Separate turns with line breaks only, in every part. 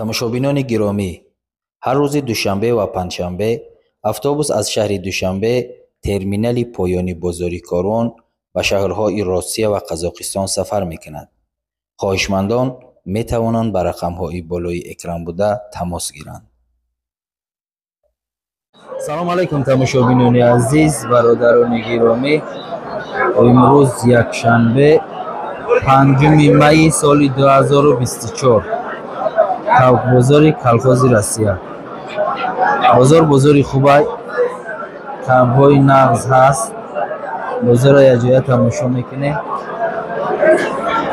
Тамошобинони гиромӣ, ҳар рӯзи душанбе ва панҷшанбе автобус аз шаҳри Душанбе, терминали поёни бозори Корвон ба шаҳрҳои Россия ва Қазоқистон сафар мекунад. Хоҳишмандон метавонанд ба рақамҳои болои экран буда тамос гиранд. Салом алайкум, тамошобинони азиз, бародарони гиромӣ. Имрӯз якшанбе, 5 майи соли 2024, бозори колхози Россия. Бозор бозори хубай, камҳои нағз ҳаст. Бозорро якҷоя тамошо мекунем.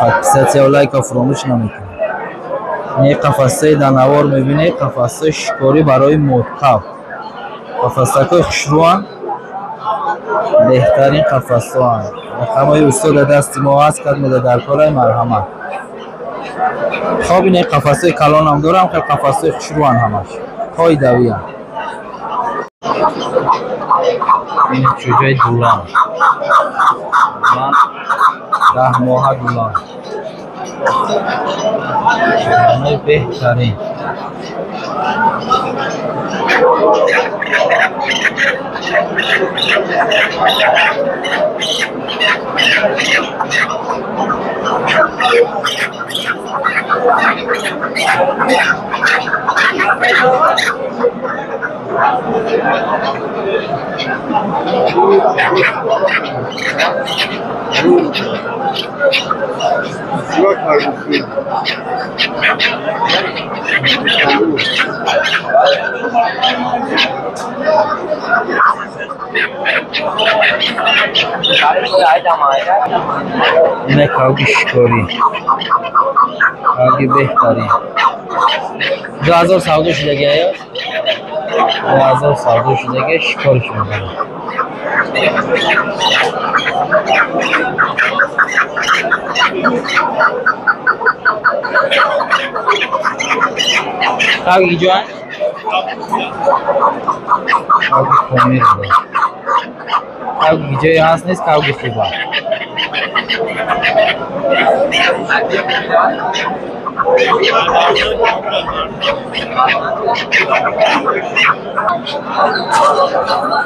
Подписатсия ва лайка фуромӯш намекунем. Не қафасаи дар навор мебинед, қафасаи шикорӣ барои модкаб. Қафасакҳои хушрӯанд, беҳтарин қафасҳоанд. Рақамҳои устода дасти мо ҳаст, кад меда дар кораи марҳамат. Хоб, ин қафасҳои калонам дорам, хел қафасҳои хушрӯанд ҳамаш. Ҳои давиянд. Ин чӯҷаи дулан. Дулан 10 моҳа дулан. Дуланои беҳтарин. Ине кавги шикорӣ, кавги беҳтарин. 2000 савдо шудаги ая? 2000 савдо шудаги, шикориш мебарад. Кавги ҷоа? Кавги Помир буда. Кавги ҷое ҳаст нест, кавги хуба.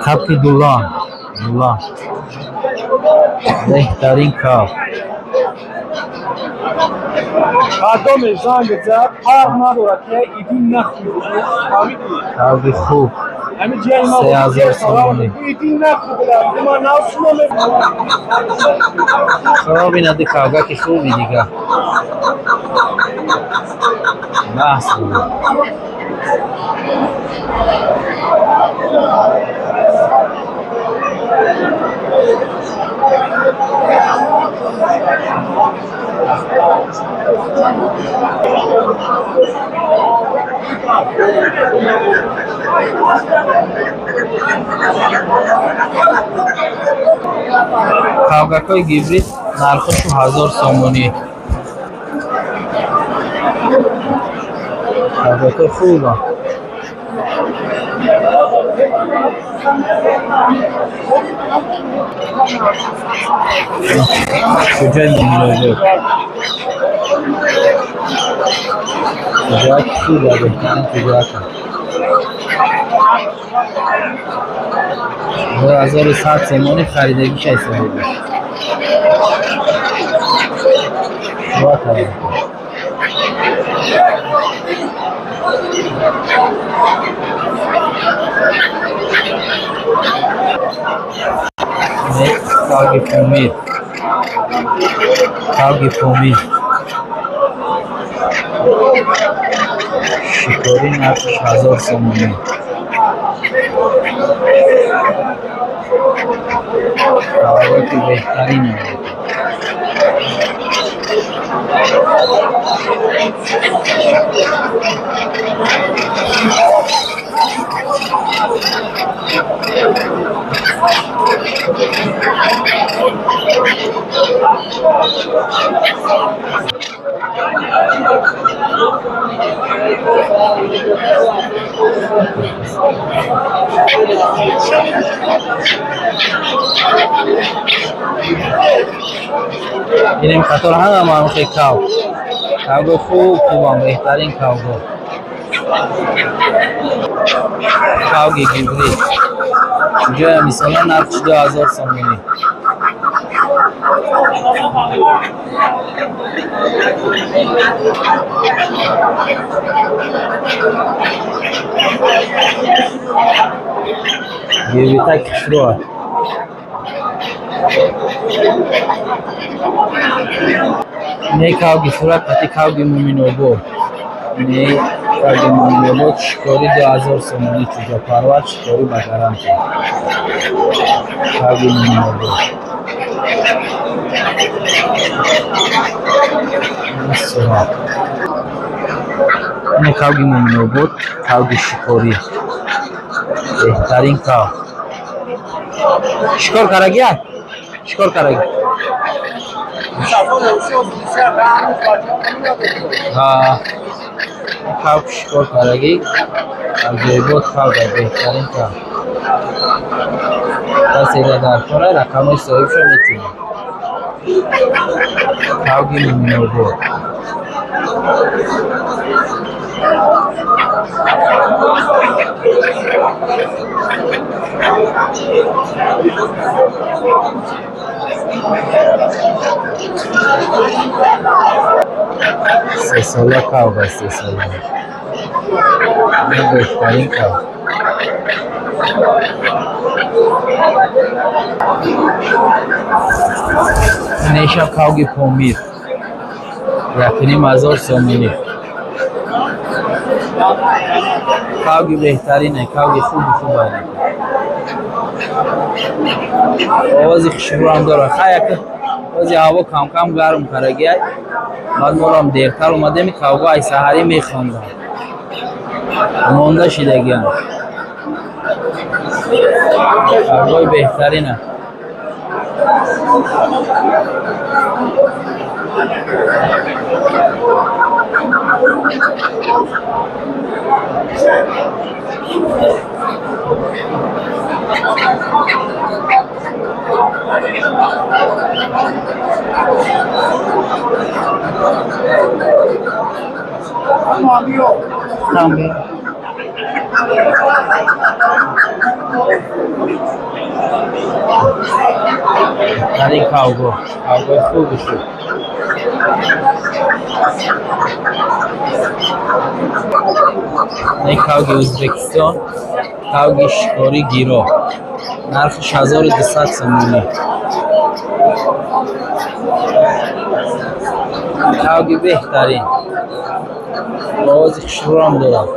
Кабки дулан, дулан. Беҳтарин каб.
Кадоме занг зад, фарқ надорад ки иди нахӯрд.
Кабки хуб. 3000 сомонӣ. Хоб, ина ди кавгаки хуби дига. Баҳс буд. Кавгакҳои гибрид нархошу 1000 сомонӣ. Кавгакҳои хубанд. Куҷои муроҷиат? Куҷояки хуба, беҳтарин куҷояка. 2100 сомонӣ харидагиша ҳисобида. Кавги Помир. Кавги Помир. Шикорӣ нархиш 1000 сомонӣ. Кавгаки беҳтарин. Инем қатор ҳама хе кав. Кавго хуб хубам, беҳтарин кавго. Кавги гибрид. Ҷоя мисола нархш 2000 сомонӣ. Гибридак хушрӯа. Не кавги сурат қати кавги Муминобод. Не кавги Муминобод шикори 2000 сомонӣ, чӯҷапарвар шикори ба гарантия. Кавги Муминобод. Сурат. Не кавги Муминобод, кавги шикорӣ. Беҳтарин кав. Шикор карагия? Шикор караги? Кав шикор карагӣ, аҷоибот кав дар беҳтарин кав. Касе дар кора рақамҳои соҳибшо метиҳад. Кавги Муминобод. Сесола кав аст, сесола. Беҳтарин кав. Неша кавги Помир. 1500 сомонӣ. Кавги беҳтарине, кавги хуби хуб аст. Овози хушрӯам дорад. Хай яка ози ҳаво кам-кам гарм карагиай. Баъд морам дертар омадем, кавго ай саҳарӣ мехондам. Монда шидагиам. Кавгои беҳтарина. Беҳтарин кавго, кавгои хуби хуб. Не кавги Ӯзбекистон, кавги шикорӣ гиро. Нархиш 1200 сомонӣ. Кавги беҳтарин. Овози хушрӯам дорад.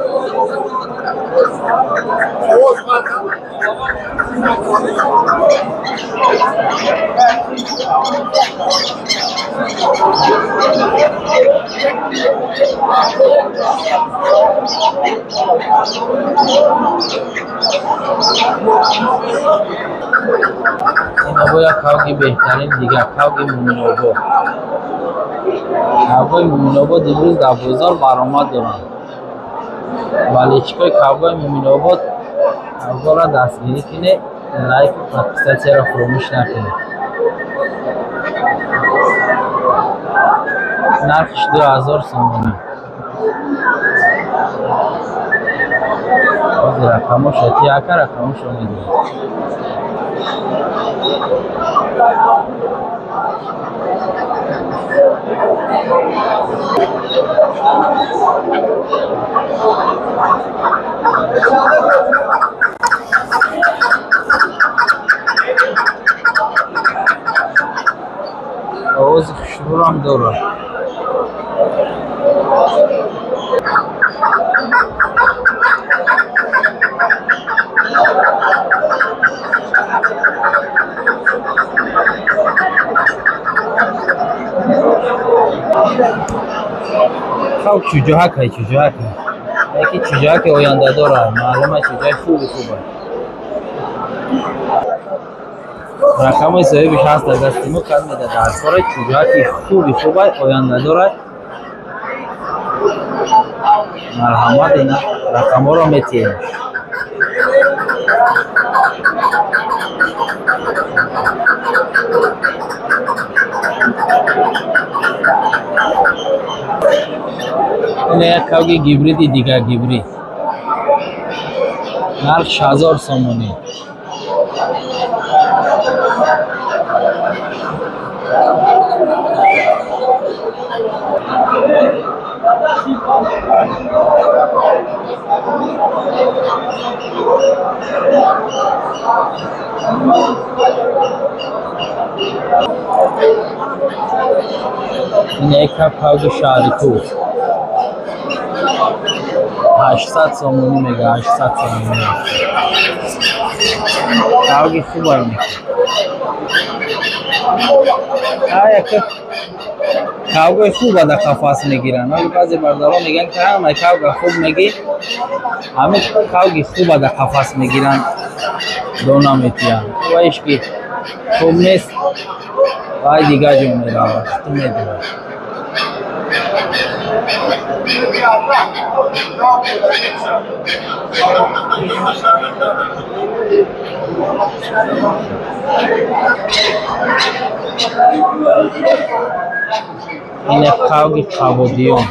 Ина бояд кавги беҳтарин дигар, кавги Муминобод. Кавгои Муминобод имрӯз дар бозор баромад доранд. Валечикои кавгои Муминобод кавгоро дастгирӣ кунед, лайку подписатсияро фуромӯш накунед. Нархиш 2000 сомонӣ. Ҳозир рақамошо ти ака рақамошо медиҳад. Овози хушрӯам дорад. Кав чӯҷоҳакай, чӯҷоҳакай. Яке чӯҷоҳаки ояндадор аст. Маълума чӯҷои хуби хуб аст. Рақамҳои соҳибиш ҳаст дар дасти мо, кад медад дар кора чӯҷоҳаки хуби хуб аст, ояндадор аст. Марҳамат, ина рақамҳоро метиҳем. Ин як кавги гибриди дигар гибрид. Нарх 1000 сомонӣ. Ин як кавги шаҳри Тур. 800 сомонӣ мега, 800 сомонӣ. Кавги хуб ай. Кавгои хуба дар қафас мегиранд. Вале баъзе бародарон мегӯянд, ки ҳамаи кавга хуб мегӣ, ҳамин кавги хуба дар қафас мегиранд, дона метиҳанд. Ваиш ки хуб нест, вай дигар ҷо меравад, ту медонӣ. Ин як кавги қабодиён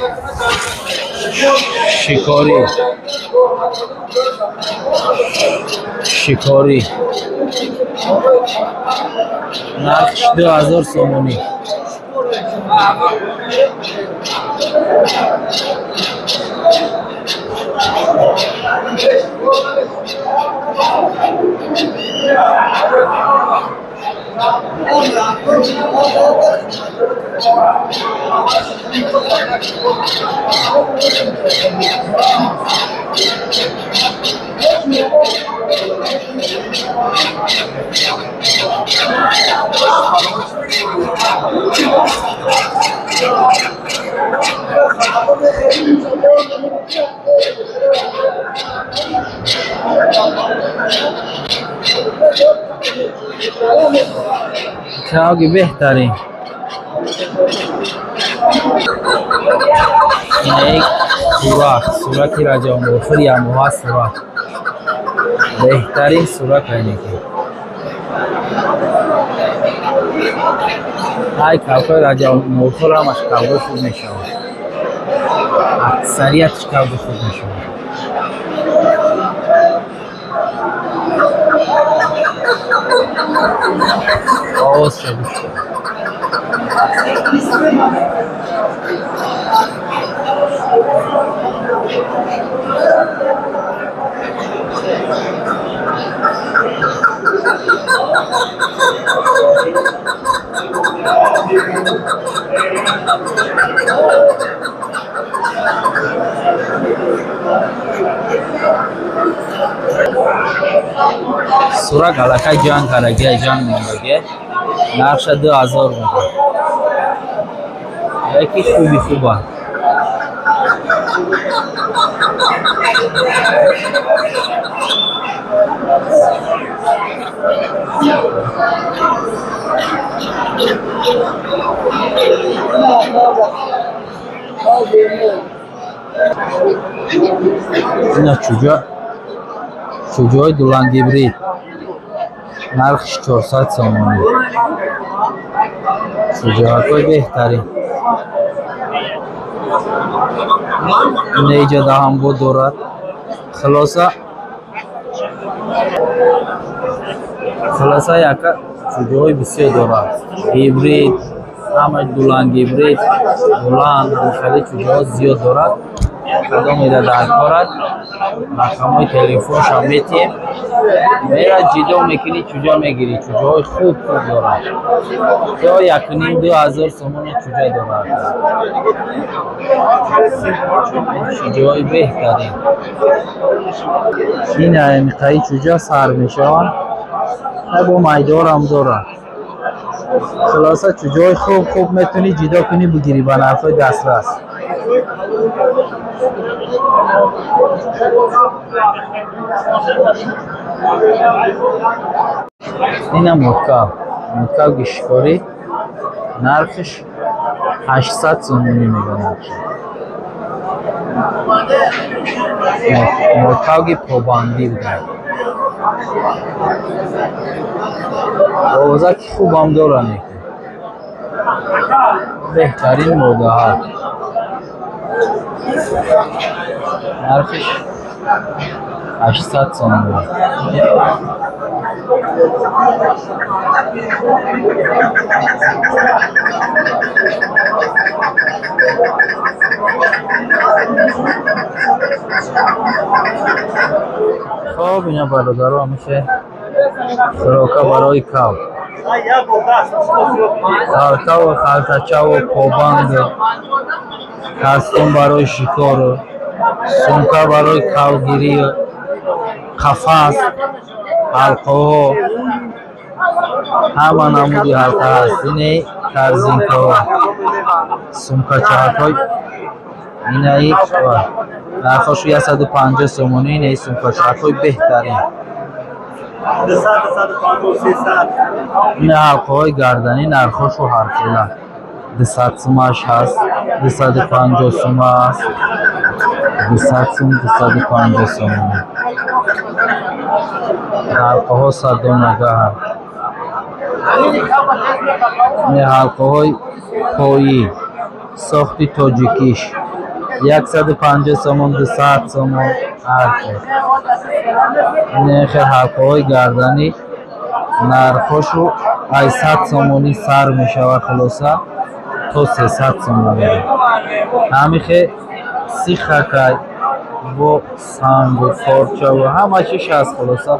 шикорӣ, шикорӣ. Нархш 2000 сомонӣ. Кавги беҳтарин. Ин як сурак, сураки Раҷабмурхӯр ямоҳа сурак. Беҳтарин сурак айнеки. Ай кавкои Раҷабмурхӯр ҳамаш кавгои хуб мешавад. Аксариятш кавги хуб мешавад. Овоз шуд. Сурак аллакай ҷанг кардагия, ҷанг мондагия. Нархша 2000 мега. Яки хуби хуба. Ина чуҷа, чуҷои дулангибрид. Нархш 400 сомонӣ. Чуҷоҳакҳои беҳтарин. Ин иҷа даҳамбо дорад. Хулоса яка чуҷоҳои бисёр дорад. Гибрид, ҳама дулангибрид, дулан, хеле чуҷоҳо зиёд дорад. Кадом ида дар корад, рақамҳои телефоншам метиҳем. Мера ҷидо мекунӣ, чуҷа мегирӣ. Чуҷоҳои хуб хуб дорад. То 1500-2000 сомони чуҷа дорад. Чуҷоҳои беҳтарин. Ин аймиқаи чуҷа сар мешаванд. Бо майдорам дорад. Хулоса чуҷоҳои хуб хуб метавонӣ ҷидо кунӣ, бигирӣ ба нархҳои дастрас. Ина моткав, моткавги шикорӣ. Нархш 800 сомонӣ мега нархш. Моткавги побандӣ буда. Овозаки хубам дора неки. Беҳтарин модаҳа. Нархиш 800 сомон. Хоб, ина бародаро, ҳамеша хӯрока барои кав. Халтаву халтачаву побанду кастум барои шикору сумка барои кавгирию қафас, ҳалқаҳо, ҳама намуди ҳалқа ҳаст. Ине корзинкаҳо, сумкачаҳакҳои инаи нархошу 150 сомонӣ. Инаи сумкачаҳакҳои беҳтарин. Ина ҳалқаҳои гарданӣ нархошу ҳархела. 200 сумаш ҳаст, 250 сума аст, 200 сум, 250 сомонӣ. Ҳалқаҳо саддонагаҳ. Ина ҳалқаҳои поӣ сохти тоҷикиш 150 сомон, 200 сомон ҳар хел. Ина хел ҳалқаҳои гарданӣ нархошу ай 100 сомонӣ сар мешавад, хулоса то 300 сомонӣ. Ҳамихе сихакай бо сангу корчаву ҳама чиш ҳаст. Хулоса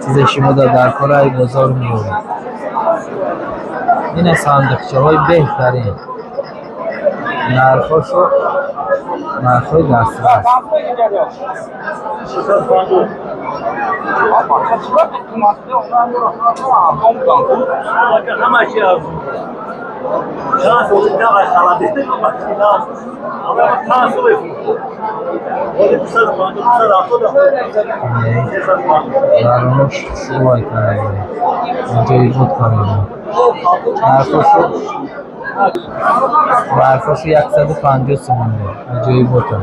чизе шумо дар кораи бозор меёбед. Ина сандиқчаҳои беҳтарин, нархошу нархҳои дастрас. Дарунош шувай карда, аҷоибот карда. Нархошу 150 сомон. Аҷоибота.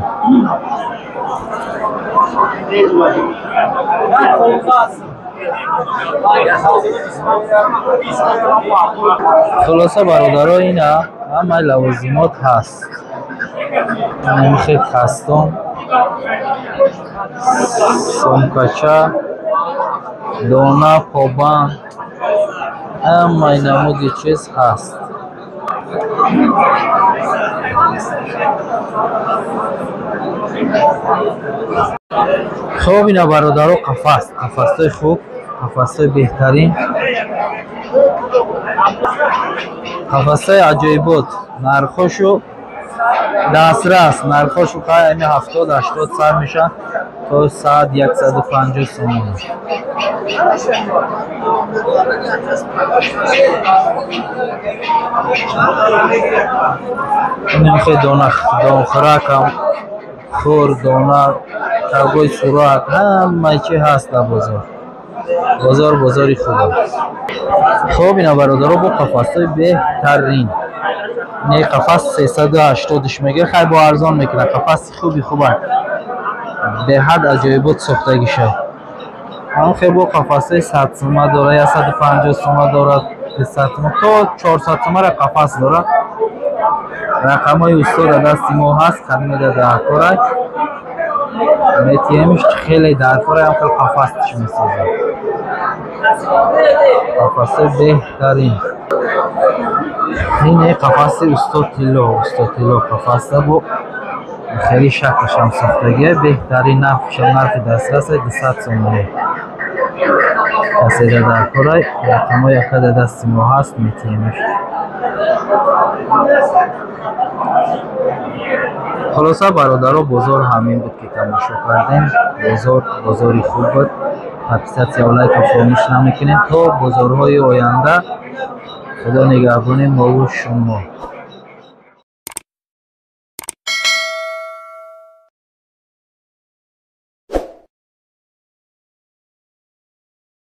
Хулоса бародаро, ина ҳамаи лавозимот ҳаст. Намихе кастом, сумкача, дона, побанд, ҳамаи намуди чиз ҳаст. Хоб, ина бародаро, қафас, қафасҳои хуб, қафасҳои беҳтарин, қафасҳои аҷоибот, нархошу дастрас, нархошу ами 70-80 сар мешавад то 100-150 сомон. Инам хе донхӯракам, хур, дона, тавгои сурат, ҳамаи чи ҳаст дар бозор. Бозор бозори хуб аст. Хоб, ина бародаро, бо қафасҳои беҳтарин. Не қафас 380 мегӯяд, хай бо арзон мекунад. Қафаси хуби хуб аст, беҳад аҷоибот сохтагӣ шуд. Ҳамон хел бо қафасҳои 100 сума дорад, 150 сума дорад, 200 сума то 400 сумара қафас дорад. Рақамҳои устода дасти мо ҳаст, қадимеда даркорай метиҳемиш, хеле даркорай ҳам хел қафас тиш месозад. Қафасҳои беҳтарин. Ин қафаси устод Тилло, устод Тилло қафаса бо хеле шаклашам сохтагия, беҳтарин, нархшам нархи дастрас 200 сомонӣ. Каседа даркорай рақамҳои акада дасти мо ҳаст, метиҳемиш. Хулоса бародаро, бозор ҳамин буд ки тамошо кардем. Бозор бозори хуб буд. Подписаться, лайка фаромӯш намекунем. То бозорҳои оянда Худо нигаҳбони мову шумо.